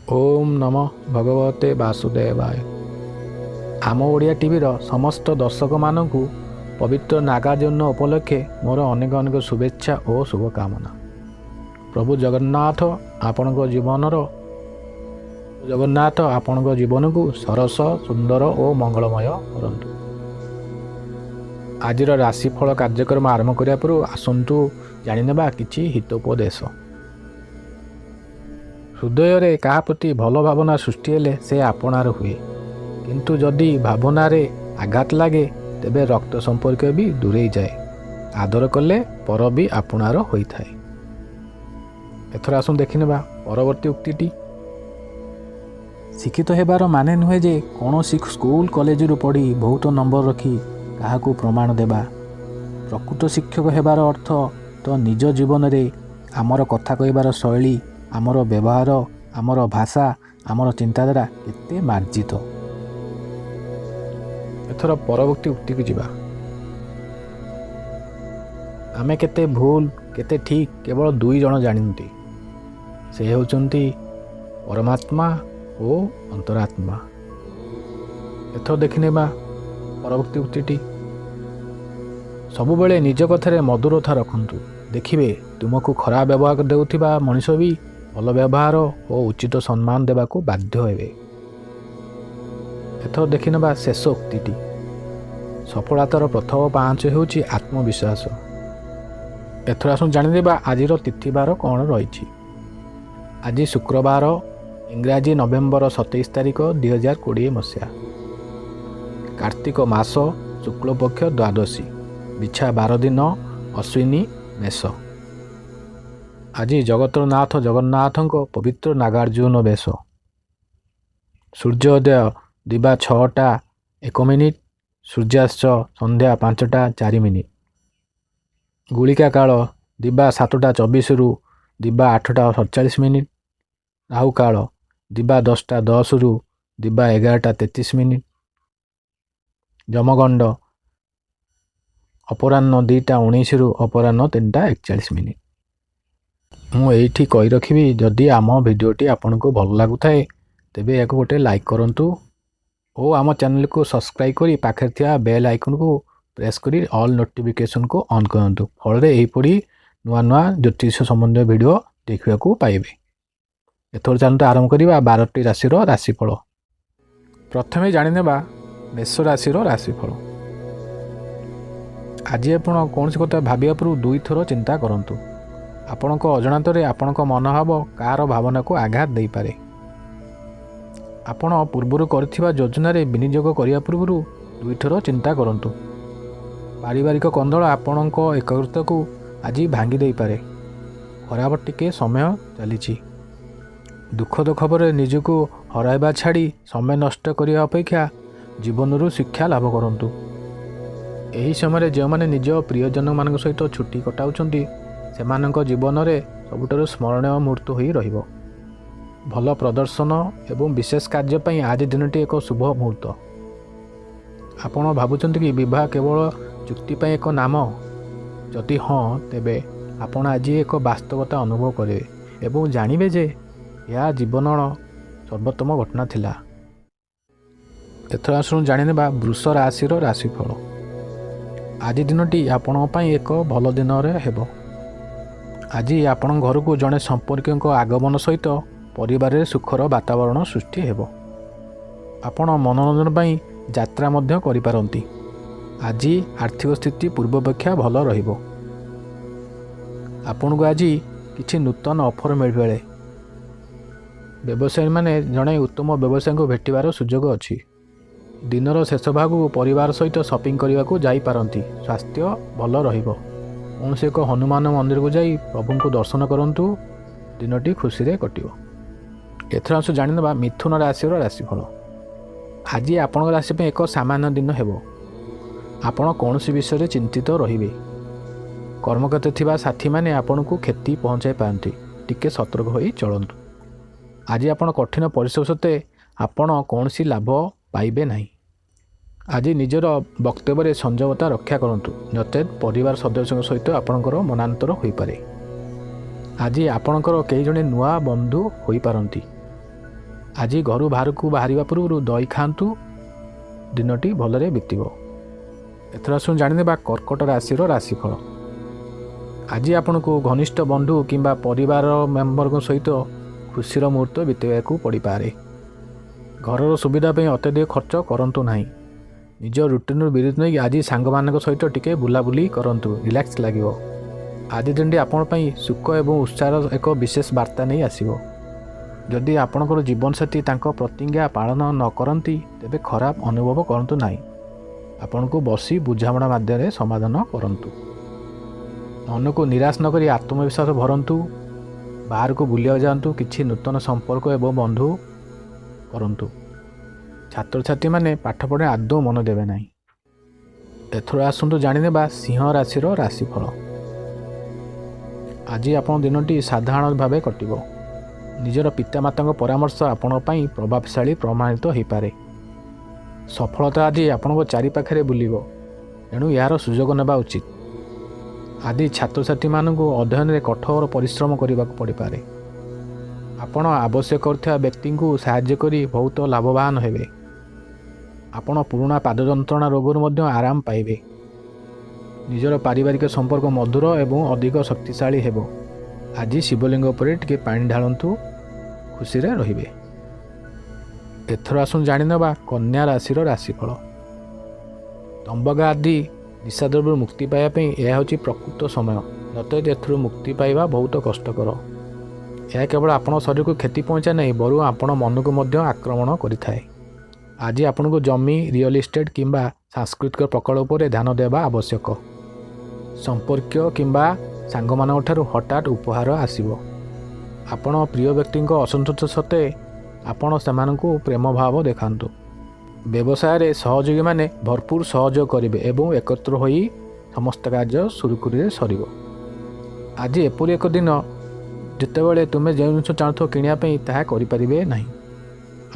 ଓମ୍ ନମଃ ଭଗବତେ ବାସୁଦେବାୟ। ଆମ ଓଡ଼ିଆ ଟିଭିର ସମସ୍ତ ଦର୍ଶକମାନଙ୍କୁ ପବିତ୍ର ନାଗାର୍ଜୁନ ଉପଲକ୍ଷେ ମୋର ଅନେକ ଅନେକ ଶୁଭେଚ୍ଛା ଓ ଶୁଭକାମନା। ପ୍ରଭୁ ଜଗନ୍ନାଥ ଆପଣଙ୍କ ଜୀବନର ଜଗନ୍ନାଥ ଆପଣଙ୍କ ଜୀବନକୁ ସରସ, ସୁନ୍ଦର ଓ ମଙ୍ଗଳମୟ କରନ୍ତୁ। ଆଜିର ରାଶିଫଳ କାର୍ଯ୍ୟକ୍ରମ ଆରମ୍ଭ କରିବା ପୂର୍ବରୁ ଆସନ୍ତୁ ଜାଣିନେବା କିଛି ହିତୋପଦେଶ। ହୃଦୟରେ କାହା ପ୍ରତି ଭଲ ଭାବନା ସୃଷ୍ଟି ହେଲେ ସେ ଆପଣାର ହୁଏ, କିନ୍ତୁ ଯଦି ଭାବନାରେ ଆଘାତ ଲାଗେ, ତେବେ ରକ୍ତ ସମ୍ପର୍କ ବି ଦୂରେଇ ଯାଏ। ଆଦର କଲେ ପର ବି ଆପଣାର ହୋଇଥାଏ। ଏଥର ଆସନ୍ତୁ ଦେଖିନେବା ପରବର୍ତ୍ତୀ ଉକ୍ତିଟି। ଶିକ୍ଷିତ ହେବାର ମାନେ ନୁହେଁ ଯେ କୌଣସି ସ୍କୁଲ କଲେଜରୁ ପଢ଼ି ବହୁତ ନମ୍ବର ରଖି କାହାକୁ ପ୍ରମାଣ ଦେବା। ପ୍ରକୃତ ଶିକ୍ଷକ ହେବାର ଅର୍ଥ ତ ନିଜ ଜୀବନରେ ଆମର କଥା କହିବାର ଶୈଳୀ, ଆମର ବ୍ୟବହାର, ଆମର ଭାଷା, ଆମର ଚିନ୍ତାଧାରା କେତେ ମାର୍ଜିତ। ଏଥର ପରବର୍ତ୍ତୀ ଉକ୍ତିକୁ ଯିବା। ଆମେ କେତେ ଭୁଲ, କେତେ ଠିକ୍, କେବଳ ଦୁଇ ଜଣ ଜାଣନ୍ତି। ସେ ହେଉଛନ୍ତି ପରମାତ୍ମା ଓ ଅନ୍ତରାତ୍ମା। ଏଥର ଦେଖିନେବା ପରବର୍ତ୍ତୀ ଉକ୍ତିଟି। ସବୁବେଳେ ନିଜ କଥାରେ ମଧୁରତା ରଖନ୍ତୁ। ଦେଖିବେ, ତୁମକୁ ଖରାପ ବ୍ୟବହାର ଦେଉଥିବା ମଣିଷ ବି ଭଲ ବ୍ୟବହାର ଓ ଉଚିତ ସମ୍ମାନ ଦେବାକୁ ବାଧ୍ୟ ହେବେ। ଏଥର ଦେଖିନେବା ଶେଷ ଉକ୍ତିଟି। ସଫଳତାର ପ୍ରଥମ ପାହାଚ ହେଉଛି ଆତ୍ମବିଶ୍ୱାସ। ଏଥର ଆସନ୍ତୁ ଜାଣିଦେବା ଆଜିର ତିଥିବାର କ'ଣ ରହିଛି। ଆଜି ଶୁକ୍ରବାର, ଇଂରାଜୀ ନଭେମ୍ବର 27 ତାରିଖ, 2020 ମସିହା, କାର୍ତ୍ତିକ ମାସ, ଶୁକ୍ଳପକ୍ଷ ଦ୍ୱାଦଶୀ, ବିଛା 12 ଦିନ, ଅଶ୍ୱିନୀ ମେଷ। ଆଜି ଜଗତର ନାଥ ଜଗନ୍ନାଥଙ୍କ ପବିତ୍ର ନାଗାର୍ଜୁନ ବେଶ। ସୂର୍ଯ୍ୟୋଦୟ ଦିବା 6ଟା 1 ମିନିଟ୍, ସୂର୍ଯ୍ୟାସ୍ତ ସନ୍ଧ୍ୟା 5ଟା 4 ମିନିଟ୍। ଗୁଳିକା କାଳ ଦିବା 7ଟା 24ରୁ ଦିବା 8ଟା 47 ମିନିଟ୍। ରାହୁ କାଳ ଦିବା 10ଟା 10ରୁ ଦିବା 11ଟା 33 ମିନିଟ୍। ଯମଗଣ୍ଡ ଅପରାହ୍ନ 2ଟା 19ରୁ ଅପରାହ୍ନ 3ଟା 41 ମିନିଟ୍। ମୁଁ ଏଇଠି କହି ରଖିବି, ଯଦି ଆମ ଭିଡ଼ିଓଟି ଆପଣଙ୍କୁ ଭଲ ଲାଗୁଥାଏ, ତେବେ ଏହାକୁ ଗୋଟେ ଲାଇକ୍ କରନ୍ତୁ ଓ ଆମ ଚ୍ୟାନେଲକୁ ସବସ୍କ୍ରାଇବ୍ କରି ପାଖରେ ଥିବା ବେଲ୍ ଆଇକନ୍କୁ ପ୍ରେସ୍ କରି ଅଲ୍ ନୋଟିଫିକେସନ୍କୁ ଅନ୍ କରନ୍ତୁ। ଫଳରେ ଏହିପରି ନୂଆ ନୂଆ ଜ୍ୟୋତିଷ ସମ୍ବନ୍ଧୀୟ ଭିଡ଼ିଓ ଦେଖିବାକୁ ପାଇବେ। ଏଥର ଚାଲନ୍ତୁ ଆରମ୍ଭ କରିବା 12ଟି ରାଶିର ରାଶିଫଳ। ପ୍ରଥମେ ଜାଣିନେବା ମେଷ ରାଶିର ରାଶିଫଳ। ଆଜି ଆପଣ କୌଣସି କଥା ଭାବିବା ପୂର୍ବରୁ ଦୁଇଥର ଚିନ୍ତା କରନ୍ତୁ। ଆପଣଙ୍କ ଅଜାଣତରେ ଆପଣଙ୍କ ମନୋଭାବ କାହାର ଭାବନାକୁ ଆଘାତ ଦେଇପାରେ। ଆପଣ ପୂର୍ବରୁ କରିଥିବା ଯୋଜନାରେ ବିନିଯୋଗ କରିବା ପୂର୍ବରୁ ଦୁଇଥର ଚିନ୍ତା କରନ୍ତୁ। ପାରିବାରିକ କନ୍ଦଳ ଆପଣଙ୍କ ଏକାଗ୍ରତାକୁ ଆଜି ଭାଙ୍ଗି ଦେଇପାରେ। ଖରାପ ଟିକେ ସମୟ ଚାଲିଛି। ଦୁଃଖଦ ଖବରରେ ନିଜକୁ ହରାଇବା ଛାଡ଼ି ସମୟ ନଷ୍ଟ କରିବା ଅପେକ୍ଷା ଜୀବନରୁ ଶିକ୍ଷା ଲାଭ କରନ୍ତୁ। ଏହି ସମୟରେ ଯେଉଁମାନେ ନିଜ ପ୍ରିୟଜନମାନଙ୍କ ସହିତ ଛୁଟି କଟାଉଛନ୍ତି, ସେମାନଙ୍କ ଜୀବନରେ ସବୁଠାରୁ ସ୍ମରଣୀୟ ମୁହୂର୍ତ୍ତ ହୋଇ ରହିବ। ଭଲ ପ୍ରଦର୍ଶନ ଏବଂ ବିଶେଷ କାର୍ଯ୍ୟ ପାଇଁ ଆଜି ଦିନଟି ଏକ ଶୁଭ ମୁହୂର୍ତ୍ତ। ଆପଣ ଭାବୁଛନ୍ତି କି ବିବାହ କେବଳ ଚୁକ୍ତି ପାଇଁ ଏକ ନାମ? ଯଦି ହଁ, ତେବେ ଆପଣ ଆଜି ଏକ ବାସ୍ତବତା ଅନୁଭବ କରିବେ ଏବଂ ଜାଣିବେ ଯେ ଏହା ଜୀବନର ସର୍ବୋତ୍ତମ ଘଟଣା ଥିଲା। ଏଥର ଆସନ୍ତୁ ଜାଣିନେବା ବୃଷ ରାଶିର ରାଶିଫଳ। ଆଜି ଦିନଟି ଆପଣଙ୍କ ପାଇଁ ଏକ ଭଲ ଦିନରେ ହେବ। ଆଜି ଆପଣଙ୍କ ଘରକୁ ଜଣେ ସମ୍ପର୍କୀୟଙ୍କ ଆଗମନ ସହିତ ପରିବାରରେ ସୁଖର ବାତାବରଣ ସୃଷ୍ଟି ହେବ। ଆପଣ ମନୋରଞ୍ଜନ ପାଇଁ ଯାତ୍ରା ମଧ୍ୟ କରିପାରନ୍ତି। ଆଜି ଆର୍ଥିକ ସ୍ଥିତି ପୂର୍ବାପେକ୍ଷା ଭଲ ରହିବ। ଆପଣଙ୍କୁ ଆଜି କିଛି ନୂତନ ଅଫର୍ ମିଳିପାରେ। ବ୍ୟବସାୟୀମାନେ ଜଣେ ଉତ୍ତମ ବ୍ୟବସାୟୀଙ୍କୁ ଭେଟିବାର ସୁଯୋଗ ଅଛି। ଦିନର ଶେଷ ଭାଗକୁ ପରିବାର ସହିତ ସପିଂ କରିବାକୁ ଯାଇପାରନ୍ତି। ସ୍ୱାସ୍ଥ୍ୟ ଭଲ ରହିବ। କୌଣସି ଏକ ହନୁମାନ ମନ୍ଦିରକୁ ଯାଇ ପ୍ରଭୁଙ୍କୁ ଦର୍ଶନ କରନ୍ତୁ। ଦିନଟି ଖୁସିରେ କଟିବ। ଏଥର ଆସୁ ଜାଣିନେବା ମିଥୁନ ରାଶିର ରାଶିଫଳ। ଆଜି ଆପଣଙ୍କ ରାଶି ପାଇଁ ଏକ ସାମାନ୍ୟ ଦିନ ହେବ। ଆପଣ କୌଣସି ବିଷୟରେ ଚିନ୍ତିତ ରହିବେ। କର୍ମକ୍ଷେତ୍ରରେ ଥିବା ସାଥୀମାନେ ଆପଣଙ୍କୁ କ୍ଷତି ପହଞ୍ଚାଇ ପାରନ୍ତି। ଟିକେ ସତର୍କ ହୋଇ ଚଳନ୍ତୁ। ଆଜି ଆପଣ କଠିନ ପରିଶ୍ରମ ସତ୍ତ୍ୱେ ଆପଣ କୌଣସି ଲାଭ ପାଇବେ ନାହିଁ। ଆଜି ନିଜର ବକ୍ତବ୍ୟରେ ସଂଯମତା ରକ୍ଷା କରନ୍ତୁ, ନଚେତ୍ ପରିବାର ସଦସ୍ୟଙ୍କ ସହିତ ଆପଣଙ୍କର ମନାନ୍ତର ହୋଇପାରେ। ଆଜି ଆପଣଙ୍କର କେହି ଜଣେ ନୂଆ ବନ୍ଧୁ ହୋଇପାରନ୍ତି। ଆଜି ଘରୁ ବାହାରକୁ ବାହାରିବା ପୂର୍ବରୁ ଦହି ଖାଆନ୍ତୁ, ଦିନଟି ଭଲରେ ବିତିବ। ଏଥର ଆସନ୍ତୁ ଜାଣିନେବା କର୍କଟ ରାଶିର ରାଶିଫଳ। ଆଜି ଆପଣଙ୍କୁ ଘନିଷ୍ଠ ବନ୍ଧୁ କିମ୍ବା ପରିବାର ମେମ୍ବରଙ୍କ ସହିତ ଖୁସିର ମୁହୂର୍ତ୍ତ ବିତେଇବାକୁ ପଡ଼ିପାରେ। ଘରର ସୁବିଧା ପାଇଁ ଅତ୍ୟଧିକ ଖର୍ଚ୍ଚ କରନ୍ତୁ ନାହିଁ। ନିଜ ରୁଟିନ୍ରୁ ବିରତି ନେଇ ଆଜି ସାଙ୍ଗମାନଙ୍କ ସହିତ ଟିକେ ବୁଲାବୁଲି କରନ୍ତୁ, ରିଲାକ୍ସ ଲାଗିବ। ଆଜି ଦିନଟି ଆପଣଙ୍କ ପାଇଁ ସୁଖ ଏବଂ ଉତ୍ସାହର ଏକ ବିଶେଷ ବାର୍ତ୍ତା ନେଇ ଆସିବ। ଯଦି ଆପଣଙ୍କର ଜୀବନସାଥୀ ତାଙ୍କ ପ୍ରତିଜ୍ଞା ପାଳନ ନ କରନ୍ତି, ତେବେ ଖରାପ ଅନୁଭବ କରନ୍ତୁ ନାହିଁ। ଆପଣଙ୍କୁ ବସି ବୁଝାମଣା ମାଧ୍ୟମରେ ସମାଧାନ କରନ୍ତୁ। ମନକୁ ନିରାଶ ନ କରି ଆତ୍ମବିଶ୍ୱାସ ଭରନ୍ତୁ। ବାହାରକୁ ବୁଲିବାକୁ ଯାଆନ୍ତୁ, କିଛି ନୂତନ ସମ୍ପର୍କ ଏବଂ ବନ୍ଧୁ କରନ୍ତୁ। ଛାତ୍ରଛାତ୍ରୀମାନେ ପାଠ ପଢ଼ାରେ ଆଦୌ ମନ ଦେବେ ନାହିଁ। ଏଥର ଆସନ୍ତୁ ଜାଣିନେବା ସିଂହ ରାଶିର ରାଶିଫଳ। ଆଜି ଆପଣଙ୍କ ଦିନଟି ସାଧାରଣ ଭାବେ କଟିବ। ନିଜର ପିତାମାତାଙ୍କ ପରାମର୍ଶ ଆପଣଙ୍କ ପାଇଁ ପ୍ରଭାବଶାଳୀ ପ୍ରମାଣିତ ହୋଇପାରେ। ସଫଳତା ଆଜି ଆପଣଙ୍କ ଚାରିପାଖରେ ବୁଲିବ, ଏଣୁ ଏହାର ସୁଯୋଗ ନେବା ଉଚିତ। ଆଜି ଛାତ୍ରଛାତ୍ରୀମାନଙ୍କୁ ଅଧ୍ୟୟନରେ କଠୋର ପରିଶ୍ରମ କରିବାକୁ ପଡ଼ିପାରେ। ଆପଣ ଆବଶ୍ୟକ କରୁଥିବା ବ୍ୟକ୍ତିଙ୍କୁ ସାହାଯ୍ୟ କରି ବହୁତ ଲାଭବାନ ହେବେ। ଆପଣ ପୁରୁଣା ପାଦ ଯନ୍ତ୍ରଣା ରୋଗରୁ ମଧ୍ୟ ଆରାମ ପାଇବେ। ନିଜର ପାରିବାରିକ ସମ୍ପର୍କ ମଧୁର ଏବଂ ଅଧିକ ଶକ୍ତିଶାଳୀ ହେବ। ଆଜି ଶିବଲିଙ୍ଗ ଉପରେ ଟିକେ ପାଣି ଢାଳନ୍ତୁ, ଖୁସିରେ ରହିବେ। ଏଥର ଆସନ୍ତୁ ଜାଣିନେବା କନ୍ୟା ରାଶିର ରାଶିଫଳ। ତମ୍ବାଖୁ ଆଦି ନିଶାଦ୍ରବ୍ୟରୁ ମୁକ୍ତି ପାଇବା ପାଇଁ ଏହା ହେଉଛି ପ୍ରକୃତ ସମୟ, ନଚେତ୍ ଏଥିରୁ ମୁକ୍ତି ପାଇବା ବହୁତ କଷ୍ଟକର। ଏହା କେବଳ ଆପଣଙ୍କ ଶରୀରକୁ କ୍ଷତି ପହଞ୍ଚାଏ ନାହିଁ, ବରଂ ଆପଣ ମନକୁ ମଧ୍ୟ ଆକ୍ରମଣ କରିଥାଏ। ଆଜି ଆପଣଙ୍କୁ ଜମି, ରିଅଲ ଇଷ୍ଟେଟ୍ କିମ୍ବା ସାଂସ୍କୃତିକ ପ୍ରକଳ୍ପ ଉପରେ ଧ୍ୟାନ ଦେବା ଆବଶ୍ୟକ। ସମ୍ପର୍କୀୟ କିମ୍ବା ସାଙ୍ଗମାନଙ୍କଠାରୁ ହଠାତ୍ ଉପହାର ଆସିବ। ଆପଣ ପ୍ରିୟ ବ୍ୟକ୍ତିଙ୍କ ଅସନ୍ତୋଷ ସତ୍ତ୍ୱେ ଆପଣ ସେମାନଙ୍କୁ ପ୍ରେମ ଭାବ ଦେଖାନ୍ତୁ। ବ୍ୟବସାୟରେ ସହଯୋଗୀମାନେ ଭରପୁର ସହଯୋଗ କରିବେ ଏବଂ ଏକତ୍ର ହୋଇ ସମସ୍ତ କାର୍ଯ୍ୟ ସୁରୁଖୁରୁରେ ସରିବ। ଆଜି ଏପରି ଏକ ଦିନ ଯେତେବେଳେ ତୁମେ ଯେଉଁ ଜିନିଷ ଚାହୁଁଥିବ କିଣିବା ପାଇଁ, ତାହା କରିପାରିବେ ନାହିଁ।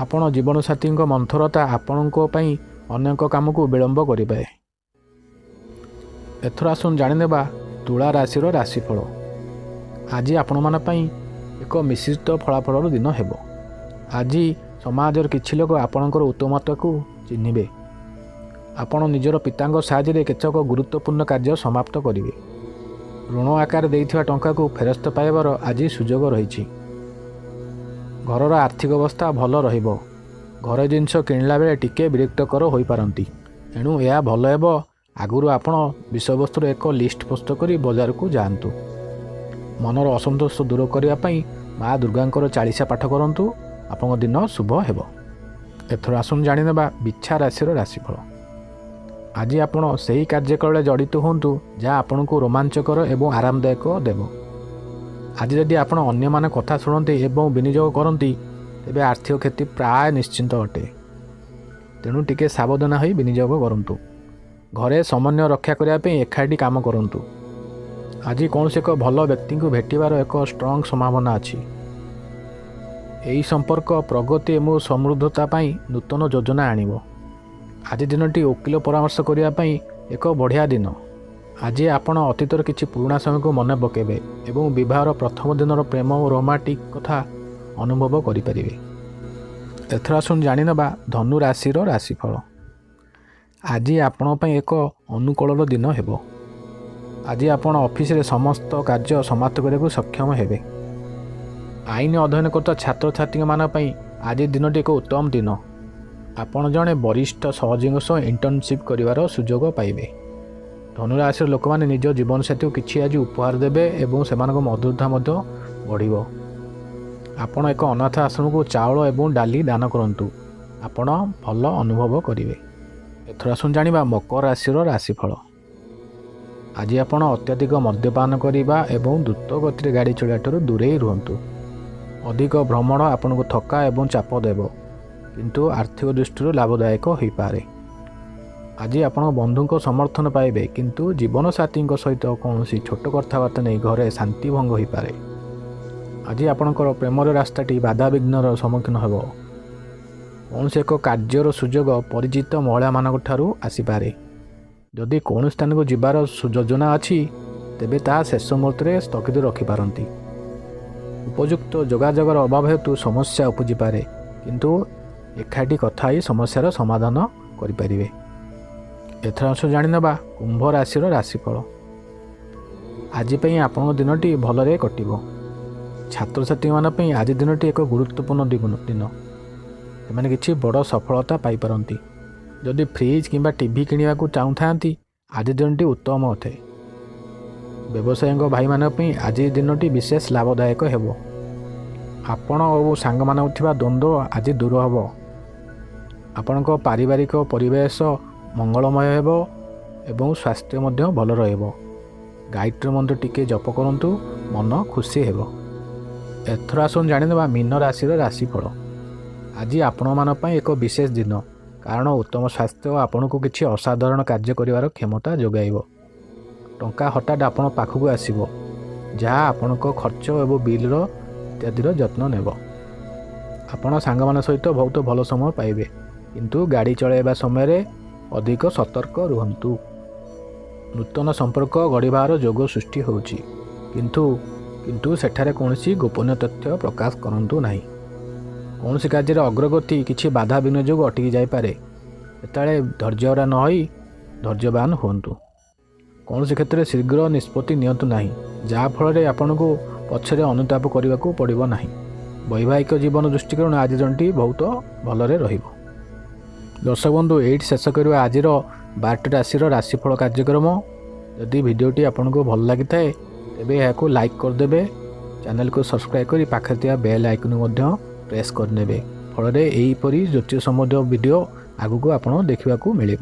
ଆପଣ ଜୀବନସାଥୀଙ୍କ ମନ୍ଥରତା ଆପଣଙ୍କ ପାଇଁ ଅନେକ କାମକୁ ବିଳମ୍ବ କରିପାରେ। ଏଥର ଆସନ୍ତୁ ଜାଣିନେବା ତୁଳା ରାଶିର ରାଶିଫଳ। ଆଜି ଆପଣମାନଙ୍କ ପାଇଁ ଏକ ମିଶ୍ରିତ ଫଳାଫଳର ଦିନ ହେବ। ଆଜି ସମାଜର କିଛି ଲୋକ ଆପଣଙ୍କର ଉତ୍ତମତାକୁ ଚିହ୍ନିବେ। ଆପଣ ନିଜର ପିତାଙ୍କ ସାହାଯ୍ୟରେ କେତେକ ଗୁରୁତ୍ୱପୂର୍ଣ୍ଣ କାର୍ଯ୍ୟ ସମାପ୍ତ କରିବେ। ଋଣ ଆକାରରେ ଦେଇଥିବା ଟଙ୍କାକୁ ଫେରସ୍ତ ପାଇବାର ଆଜି ସୁଯୋଗ ରହିଛି। ଘରର ଆର୍ଥିକ ଅବସ୍ଥା ଭଲ ରହିବ। ଘର ଜିନିଷ କିଣିଲା ବେଳେ ଟିକେ ବିରକ୍ତକର ହୋଇପାରନ୍ତି, ଏଣୁ ଏହା ଭଲ ହେବ ଆଗରୁ ଆପଣ ବିଷୟବସ୍ତୁର ଏକ ଲିଷ୍ଟ ପ୍ରସ୍ତୁତ କରି ବଜାରକୁ ଯାଆନ୍ତୁ। ମନର ଅସନ୍ତୋଷ ଦୂର କରିବା ପାଇଁ ମା ଦୁର୍ଗାଙ୍କର ଚାଳିଶା ପାଠ କରନ୍ତୁ, ଆପଣଙ୍କ ଦିନ ଶୁଭ ହେବ। ଏଥର ଆସନ୍ତୁ ଜାଣିନେବା ବିଛା ରାଶିର ରାଶିଫଳ। ଆଜି ଆପଣ ସେହି କାର୍ଯ୍ୟକଳାପରେ ଜଡ଼ିତ ହୁଅନ୍ତୁ ଯାହା ଆପଣଙ୍କୁ ରୋମାଞ୍ଚକର ଏବଂ ଆରାମଦାୟକ ଦେବ। ଆଜି ଯଦି ଆପଣ ଅନ୍ୟମାନଙ୍କ କଥା ଶୁଣନ୍ତି ଏବଂ ବିନିଯୋଗ କରନ୍ତି, ତେବେ ଆର୍ଥିକ କ୍ଷତି ପ୍ରାୟ ନିଶ୍ଚିନ୍ତ ଅଟେ। ତେଣୁ ଟିକେ ସାବଧାନ ହୋଇ ବିନିଯୋଗ କରନ୍ତୁ। ଘରେ ସମନ୍ୱୟ ରକ୍ଷା କରିବା ପାଇଁ ଏକାଠି କାମ କରନ୍ତୁ। ଆଜି କୌଣସି ଏକ ଭଲ ବ୍ୟକ୍ତିଙ୍କୁ ଭେଟିବାର ଏକ ଷ୍ଟ୍ରଙ୍ଗ ସମ୍ଭାବନା ଅଛି। ଏହି ସମ୍ପର୍କ ପ୍ରଗତି ଏବଂ ସମୃଦ୍ଧତା ପାଇଁ ନୂତନ ଯୋଜନା ଆଣିବ। ଆଜି ଦିନଟି ଓକିଲ ପରାମର୍ଶ କରିବା ପାଇଁ ଏକ ବଢ଼ିଆ ଦିନ। ଆଜି ଆପଣ ଅତୀତର କିଛି ପୁରୁଣା ସମୟକୁ ମନେ ପକାଇବେ ଏବଂ ବିବାହର ପ୍ରଥମ ଦିନର ପ୍ରେମ ଓ ରୋମାଣ୍ଟିକ୍ କଥା ଅନୁଭବ କରିପାରିବେ। ଏଥର ଆସନ୍ତୁ ଜାଣିନେବା ଧନୁ ରାଶିର ରାଶିଫଳ। ଆଜି ଆପଣଙ୍କ ପାଇଁ ଏକ ଅନୁକୂଳର ଦିନ ହେବ। ଆଜି ଆପଣ ଅଫିସରେ ସମସ୍ତ କାର୍ଯ୍ୟ ସମାପ୍ତ କରିବାକୁ ସକ୍ଷମ ହେବେ। ଆଇନ ଅଧ୍ୟୟନ କରୁଥିବା ଛାତ୍ରଛାତ୍ରୀମାନଙ୍କ ପାଇଁ ଆଜି ଦିନଟି ଏକ ଉତ୍ତମ ଦିନ। ଆପଣ ଜଣେ ବରିଷ୍ଠ ସହଯୋଗୀଙ୍କ ସହ ଇଣ୍ଟର୍ନସିପ୍ କରିବାର ସୁଯୋଗ ପାଇବେ। ଧନୁରାଶିର ଲୋକମାନେ ନିଜ ଜୀବନସାଥୀକୁ କିଛି ଆଜି ଉପହାର ଦେବେ ଏବଂ ସେମାନଙ୍କ ମଧୁରତା ମଧ୍ୟ ବଢ଼ିବ। ଆପଣ ଏକ ଅନାଥ ଆଶ୍ରମକୁ ଚାଉଳ ଏବଂ ଡାଲି ଦାନ କରନ୍ତୁ, ଆପଣ ଭଲ ଅନୁଭବ କରିବେ। ଏଥର ଆସନ୍ତୁ ଜାଣିବା ମକର ରାଶିର ରାଶିଫଳ। ଆଜି ଆପଣ ଅତ୍ୟଧିକ ମଦ୍ୟପାନ କରିବା ଏବଂ ଦ୍ରୁତ ଗତିରେ ଗାଡ଼ି ଚଳାଇବା ଠାରୁ ଦୂରେଇ ରୁହନ୍ତୁ। ଅଧିକ ଭ୍ରମଣ ଆପଣଙ୍କୁ ଥକା ଏବଂ ଚାପ ଦେବ, କିନ୍ତୁ ଆର୍ଥିକ ଦୃଷ୍ଟିରୁ ଲାଭଦାୟକ ହୋଇପାରେ। ଆଜି ଆପଣ ବନ୍ଧୁଙ୍କ ସମର୍ଥନ ପାଇବେ, କିନ୍ତୁ ଜୀବନସାଥୀଙ୍କ ସହିତ କୌଣସି ଛୋଟ କଥାବାର୍ତ୍ତା ନେଇ ଘରେ ଶାନ୍ତି ଭଙ୍ଗ ହୋଇପାରେ। ଆଜି ଆପଣଙ୍କର ପ୍ରେମର ରାସ୍ତାଟି ବାଧାବିଘ୍ନର ସମ୍ମୁଖୀନ ହେବ। କୌଣସି ଏକ କାର୍ଯ୍ୟର ସୁଯୋଗ ପରିଚିତ ମହିଳାମାନଙ୍କ ଠାରୁ ଆସିପାରେ। ଯଦି କୌଣସି ସ୍ଥାନକୁ ଯିବାର ଯୋଜନା ଅଛି, ତେବେ ତାହା ଶେଷ ମୁହୂର୍ତ୍ତରେ ସ୍ଥଗିତ ରଖିପାରନ୍ତି। ଉପଯୁକ୍ତ ଯୋଗାଯୋଗର ଅଭାବ ହେତୁ ସମସ୍ୟା ଉପୁଜିପାରେ। କିନ୍ତୁ ଏକାଠି କଥା ହୋଇ ସମସ୍ୟାର ସମାଧାନ କରିପାରିବେ। ଏଥର ଅଂଶ ଜାଣିନେବା କୁମ୍ଭ ରାଶିର ରାଶିଫଳ। ଆଜି ପାଇଁ ଆପଣଙ୍କ ଦିନଟି ଭଲରେ କଟିବ। ଛାତ୍ରଛାତ୍ରୀମାନଙ୍କ ପାଇଁ ଆଜି ଦିନଟି ଏକ ଗୁରୁତ୍ୱପୂର୍ଣ୍ଣ ଦିନ। ସେମାନେ କିଛି ବଡ଼ ସଫଳତା ପାଇପାରନ୍ତି। ଯଦି ଫ୍ରିଜ୍ କିମ୍ବା ଟିଭି କିଣିବାକୁ ଚାହୁଁଥାନ୍ତି, ଆଜି ଦିନଟି ଉତ୍ତମ ଅଟେ। ବ୍ୟବସାୟୀଙ୍କ ଭାଇମାନଙ୍କ ପାଇଁ ଆଜି ଦିନଟି ବିଶେଷ ଲାଭଦାୟକ ହେବ। ଆପଣ ଓ ସାଙ୍ଗମାନଙ୍କ ଥିବା ଦ୍ୱନ୍ଦ୍ୱ ଆଜି ଦୂର ହେବ। ଆପଣଙ୍କ ପାରିବାରିକ ପରିବେଶ ମଙ୍ଗଳମୟ ହେବ ଏବଂ ସ୍ୱାସ୍ଥ୍ୟ ମଧ୍ୟ ଭଲ ରହିବ। ଗାୟତ୍ରୀ ମନ୍ତ୍ର ଟିକେ ଜପ କରନ୍ତୁ, ମନ ଖୁସି ହେବ। ଏଥର ଆସନ୍ତୁ ଜାଣିନେବା ମୀନ ରାଶିର ରାଶିଫଳ। ଆଜି ଆପଣମାନଙ୍କ ପାଇଁ ଏକ ବିଶେଷ ଦିନ, କାରଣ ଉତ୍ତମ ସ୍ୱାସ୍ଥ୍ୟ ଆପଣଙ୍କୁ କିଛି ଅସାଧାରଣ କାର୍ଯ୍ୟ କରିବାର କ୍ଷମତା ଯୋଗାଇବ। ଟଙ୍କା ହଠାତ୍ ଆପଣଙ୍କ ପାଖକୁ ଆସିବ, ଯାହା ଆପଣଙ୍କ ଖର୍ଚ୍ଚ ଏବଂ ବିଲ୍ର ଇତ୍ୟାଦିର ଯତ୍ନ ନେବ। ଆପଣ ସାଙ୍ଗମାନଙ୍କ ସହିତ ବହୁତ ଭଲ ସମୟ ପାଇବେ, କିନ୍ତୁ ଗାଡ଼ି ଚଳାଇବା ସମୟରେ ଅଧିକ ସତର୍କ ରୁହନ୍ତୁ। ନୂତନ ସମ୍ପର୍କ ଗଢ଼ିବାର ଯୋଗ ସୃଷ୍ଟି ହେଉଛି, କିନ୍ତୁ ସେଠାରେ କୌଣସି ଗୋପନୀୟ ତଥ୍ୟ ପ୍ରକାଶ କରନ୍ତୁ ନାହିଁ। କୌଣସି କାର୍ଯ୍ୟରେ ଅଗ୍ରଗତି କିଛି ବାଧାବିଘ୍ନ ଯୋଗୁଁ ଅଟକି ଯାଇପାରେ। ସେତେବେଳେ ଧୈର୍ଯ୍ୟହରା ନ ହୋଇ ଧୈର୍ଯ୍ୟବାନ ହୁଅନ୍ତୁ। କୌଣସି କ୍ଷେତ୍ରରେ ଶୀଘ୍ର ନିଷ୍ପତ୍ତି ନିଅନ୍ତୁ ନାହିଁ, ଯାହାଫଳରେ ଆପଣଙ୍କୁ ପଛରେ ଅନୁତାପ କରିବାକୁ ପଡ଼ିବ ନାହିଁ। ବୈବାହିକ ଜୀବନ ଦୃଷ୍ଟିକୋଣ ଆଜି ଦିନଟି ବହୁତ ଭଲରେ ରହିବ। ଦର୍ଶକ ବନ୍ଧୁ, ଏଇଠି ଶେଷ କରିବା ଆଜିର 12ଟି ରାଶିର ରାଶିଫଳ କାର୍ଯ୍ୟକ୍ରମ। ଯଦି ଭିଡ଼ିଓଟି ଆପଣଙ୍କୁ ଭଲ ଲାଗିଥାଏ, ତେବେ ଏହାକୁ ଲାଇକ୍ କରିଦେବେ, ଚ୍ୟାନେଲକୁ ସବସ୍କ୍ରାଇବ୍ କରି ପାଖରେ ଥିବା ବେଲ୍ ଆଇକନ୍ ମଧ୍ୟ ପ୍ରେସ୍ କରିନେବେ। ଫଳରେ ଏହିପରି ଜ୍ୟୋତିଷ ସମ୍ବନ୍ଧୀୟ ଭିଡ଼ିଓ ଆଗକୁ ଆପଣ ଦେଖିବାକୁ ମିଳିବ।